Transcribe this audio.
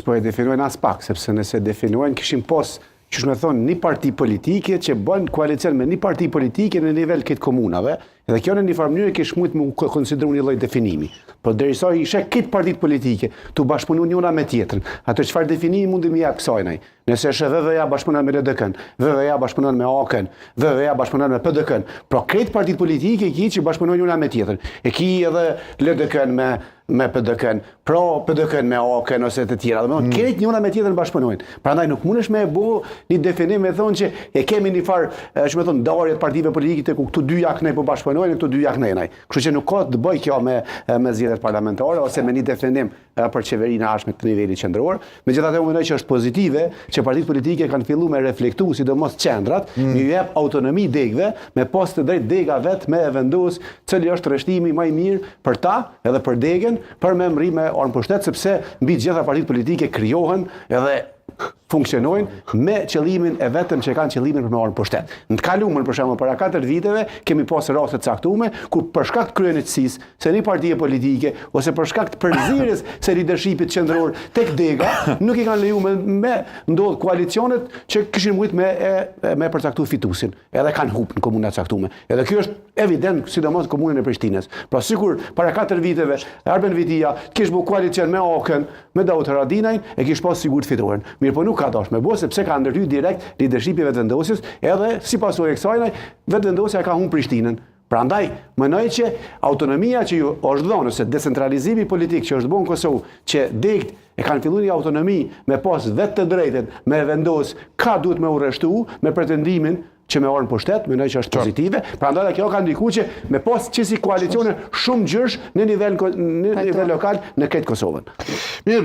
S'po e definojnë as pak, sepse nëse definojnë, kishim pos, qysh me thonë, një parti politike që bën koalicion me një parti politike në nivel këtë komunave, edhe kjo në një farë mënyrë kish mujt me u konsideru një lloj definimi. Po derisa i sheh këtë partitë politike, tu bashkëpunu njëra me tjetrën, atë çfarë definimi mundi me jap kësaj naj? Nëse është VV-ja bashkëpunon me LDK-n, VV-ja bashkëpunon me AAK-n, VV-ja bashkëpunon me PDK-n. Pra krejt partitë politike i ki që bashkëpunojnë njëra me tjetrën. E ki edhe LDK-n me PDK-n, pra PDK-n me AAK-n ose të tjera. Domethënë mm. krejt njëra me tjetrën bashkëpunojnë. Prandaj nuk mundesh me e bo një definim me thonë që e kemi një farë, që me thonë, ndarje të partive politike ku këto dy jakne po bashkëpunojnë, këto dy jakne. Kështu që nuk ka të bëjë kjo me me zgjedhjet parlamentare ose me një definim për qeverinë e ardhshme të nivelit qendror. Megjithatë unë mendoj që është pozitive që partitë politike kanë filluar me reflektu, sidomos qendrat, mm. me jep autonomi degëve, me pas të drejtë dega vet me e vendos cili është rreshtimi më i mirë për ta edhe për degën, për me mrri me ardh n'pushtet, sepse mbi të gjitha partitë politike krijohen edhe funksionojnë me qëllimin e vetëm që kanë qëllimin për me ardhë në pushtet. Në të kalumen, për shembull, para 4 viteve, kemi pas raste të caktume, kur për shkak të kryeneçësisë, se një partie politike, ose për shkak të përzierjes së leadershipit qendror tek dega, nuk i kanë leju me, me ndodh koalicionet që kishin mujt me, e, me përcaktu fitusin, edhe kanë hup në komuna të caktume. Edhe kjo është evident, sidomos në komunën e Prishtinës. Pra sikur para 4 viteve Arben Vitia kish bu koalicion me AAK-n, me Daut Haradinajn, e kish pas sigurt fitoren. Mirë po nuk ka dash me bo, sepse ka ndërhy direkt leadershipi i Vetëvendosjes, edhe si pasojë e kësaj Vetëvendosja ka humb Prishtinën. Prandaj, mendoj që autonomia që ju është dhënë ose decentralizimi politik që është bërë në Kosovë, që degët e kanë filluar një autonomi me pas vetë të drejtën, me vendos ka duhet me u rreshtu, me pretendimin që me ardhë në pushtet, mendoj që është pozitive, prandaj dhe kjo ka ndiku që me pas qësi koalicione shumë gjërsh në nivel, në nivel lokal në këtë Kosovën. Mirë,